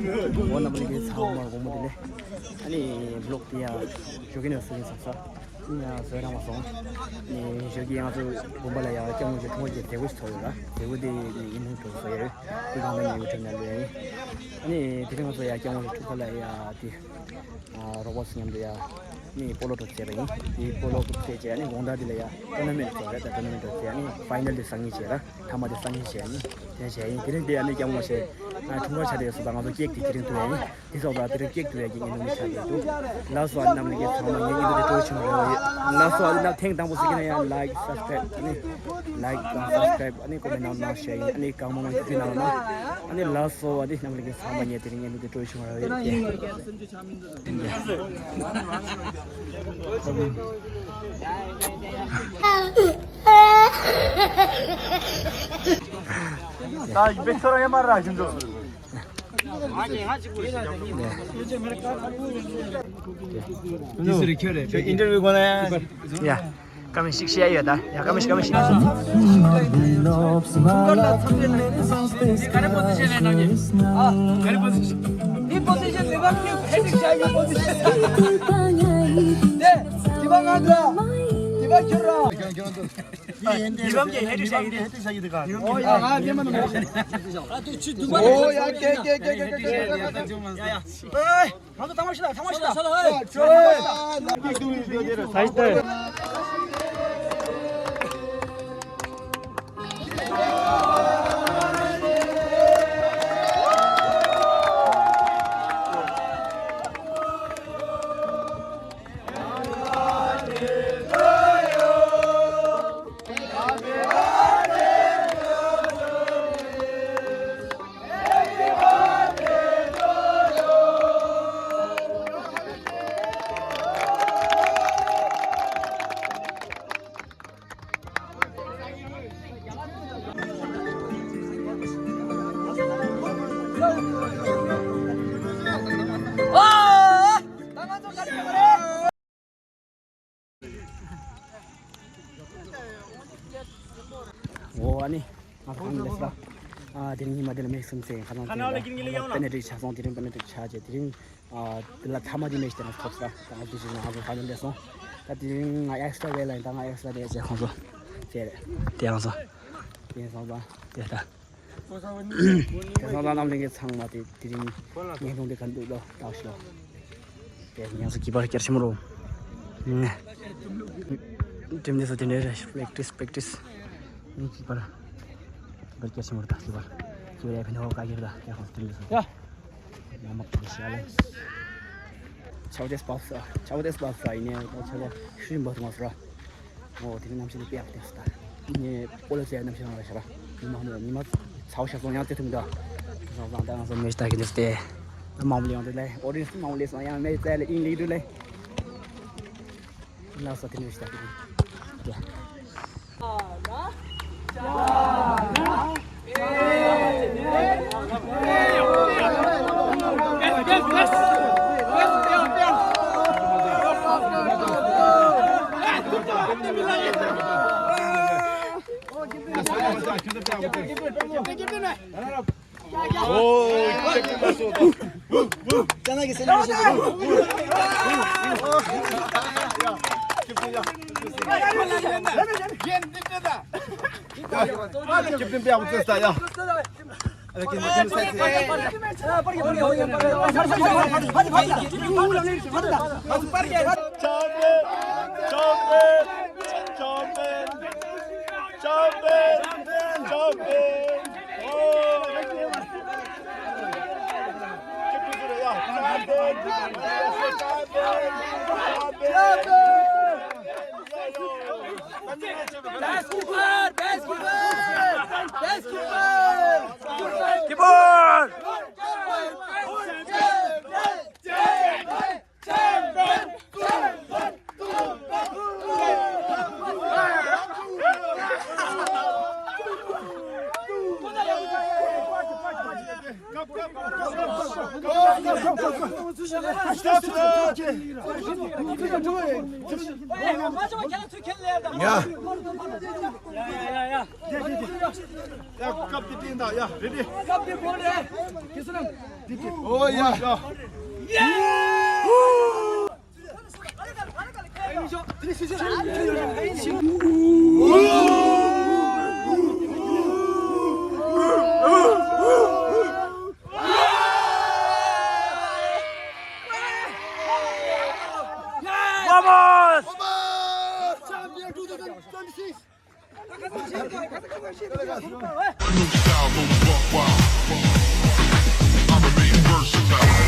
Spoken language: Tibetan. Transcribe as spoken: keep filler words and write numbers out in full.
འོ་རྣམ་པ་ལྷན་རྒྱས་ཚང་མར་དགོང་མོ་བདེ་ལེགས། ཨ་ནི་བི་ལོག་དེ་ཡང་ཞོགས་ཀས་ནས་བཟོ་ཡིན་བསམ་ས། ཡང་བཟོས་རང་བ་སོང་། ཨ་ནི་ཞོགས་ཀས་ང་ཚོ་དགོན་པ་ལ་ཡང་སྐྱབས་མགོན་གྱི་ཐུགས་དགོངས་ཀྱི་མཛད་སྒོ་ཞིག་ཚོགས་ཡོད་ལ། མཛད་སྒོ་དེ་ནི་ཡིན་ནོ་གྲོགས་བཟོ་ཡོད། དེ་གང་ལྟར་ངས་ཡུ་ཊུབ་ནང་ལོས་ཡིན། ཨ་ནི་དེ་རིང་ང་ཚོ་ཡང་སྐྱབས་མགོན་གྱི་ཐུགས་ཁ་ལ་ཡང་དེ། རོགས་པ་ཚོ་མཉམ་དུ་ཡ། ནི་སྤོ་ལོ་གྲོགས་བྱས་པ་ཡིན། དེ་སྤོ་ལོ་གྲོགས་བྱས་བྱས་ནི་དགོང་དག་དེ་ལ་ཡ་ཊོར་ན་མེན་ཊི་ཚོགས་རེད། ད་ཊོར་ན་མེན་ཊི་གྲོགས་བྱས་ནི་ཕའི་ནལ་དེ་སང་ཉིན་བྱས་ར། ཐ་མ་དེ་སང་ཉིན་བྱས་ནི་དེ་བྱས་ཡིན། དེ་རིང་དེ་ཡ་ནི་སྐྱབས་མགོན་བྱས། ཨ་འཁྲུངས་སྐར་ཆ་དེ་སུ་དང་ང་ཚོ་ཀེག་དེ་དེ་རིང་ཐུག་ཡ་ཡིན། དེ་སོགས་ལ་དེ་རིང་ཀེག་ཐུག་ཡ་གི་ངས་ནུ་མི་ཆ་དེ་འདུག་ལགས་སོ། ཨ་ནི་རྣམ་ལྷན་རྒྱས་ཚང་མ་ངས་ཉིན་དུ་དེ་སྤྲོ་བྱུང་རེ་བ་ཡོད། ལགས་སོ། ཨ་ནི་ཐེངས་དང་པོ་ཟེར་གྱི་ན་ཡང་ལའིཀ་སབ་སི་ཀ་རའིབ་ནི་ལའིཀ་དང་སབ་སི་ཀ་རའིབ་ཨ་ནི་ཀོ་མེན་ཊི་ནང་ནང་ཤེར་ཡིན། ཨ་ནི་གང་མང་མང་ཞིག་ཕུལ་གནང་རོགས་གནང་། ཨ་ནི་ལགས་སོ། ཨ་ནི་རྣམ་ལྷན་རྒྱས་ཚང་མ་ངས་དེ་རིང་ངས་ནུ་དེ་སྤྲོ་བྱུང་རེ་བ་ཡོད། ཡ། ཀ་མི་ཤིག་ཤེས་ཡོད་ད། ཡ་ཀ་མི་ཤིག་ཀ་མི་ཤིག་ག་རེ་པོ་ཟི་ཤན་ལེན་གནང་གི། ཨ། ག་རེ་པོ་ཟི་ཤན། འདི་པོ་ཟི་ཤན་མི་བབ་ཀྱི་ཧེ་ཊི་རིག་བྱ་ཡི་པོ་ཟི་ཤན། དེ། དེ་པ་ང་འདྲ། དེ་པ་ཁྱོད་ར། འདི་བབ་ཀྱི་ཧེ་ཊི་རིག་བྱ་ཡི་དེ། ཨོ་ཡ་ང་དེ་མ་ནུ། ཨོ་ཡ་ཀེ་ཀེ་ཀེ་ཀེ་ཀེ། ཡ་ཡ། ཨེ། ང་ཚོ་ཐང་མ་ཤི་ད། ཐང་མ་ཤི་ད། ཨེ། ཨེ། འོ་ཨ་ནི། ང་ཚོ་གང་ལས་སོ། ཨ་དེ་ཉི་མ་དེ་ལ་མེ་གསུམ་ཚེ་ཁ་ཚང་དེ་ལ་པེ་ནེ་ཊི་རིག་ཆ་སོང་། དེ་རིང་པེ་ནེ་ཊི་རིག་ཆ་རྗེས་དེ་རིང་། ཨ་དེ་ལ་ཐ་མ་དེ་མེ་ཞིག་དེ་ང་ཚོ་ཐོབ་ས། ད་ང་ཚོ་ཞིག་ང་ཚོ་ཧ་ལམ་ལས་སོང་། ད་དེ་རིང་ང་ཨེག་སི་ཊ་ར་ཝེ་ལ་ཡིན། ད་ང་ཨེག་སི་ཊ་ར་ཌེ་རྗེས་ཁོང་ཚོ་ཚེ་རེད། དེ་ང་ཚོ་དེ་སོང་ཙང་དེ་ད། དེང་སང་རྣམ་གླིང་གི་ཚང་མ་དེ་དེ་རིང་བརྙན་ཐུང་དེ་ག་འདུག་ལོ་ལྟ་ཞོག་དེ་ཉམས་སུ་གི་པར་བསྐྱར་ཆེན་མོ་རོ། དྲིམ་དེ་སོ་དེ་འདྲའི་རེད། པེག་ཊི་སི་པེག་ཊི་སི། གི་པར་གི་པར་བསྐྱར་ཆེན་མོ་རོ། ད་གི་པར་གི་པར་ཡ་ཕན་ཐོགས་ག་གིར་ད་ཡ་ཧོ་དྲིམ་དེ་སོ་ཡ། ཡ་མ་གི་ཤ་ལེ། ཆའོ་ཏེས་པ་ས། ཆའོ་ཏེས་པ་ས་ཡིན་ནས་ད་ཆ་ལ་ཤུ་ཡིན་པ་ཐོང་སོ་ར། ཨོ་དེ་ནི་གནམ་གཤིས་དཔེ་ཡག་ཏོག་ཙམ་ད། ངས་སྤོ་ལོ་རྩེ་གནམ་གཤིས་རང་ལ་ཤར། ཉི་མ་ནི་ཉི་མ་ཚ་བོ་ཤར་སོང་ཡང་རྩེ་ཐུབ་མི་འདུག་ང་ཚོ་ད་ང་ཚོ་མེ་ཤི་ད་གི་འདུག་སྟེ། མང་པོ་ལས་ཡོང་དུས་ལས་ཨོ་རེན་ཇི་མང་པོ་ལས་སོང་ཡང་མེ་རྩེ་ལས་ཨིན་ལིག་འདུག་ལས། ལགས་སོ་དེ་ནི་མེ་ཤི་ད་གི་འདུག་སྟེ། Best keeper! Best keeper! Keeper! ཡ། ཡ། ཀབ་དེ་སྤྲིན་དང་ཡ་རེ་ཌི། ཀབ་དེ་གོ་རེ། ཨོ་ཡ། ཡ། Vamos! Champion two thousand twenty-six! New style gon' buck wild. I'm a main versatile.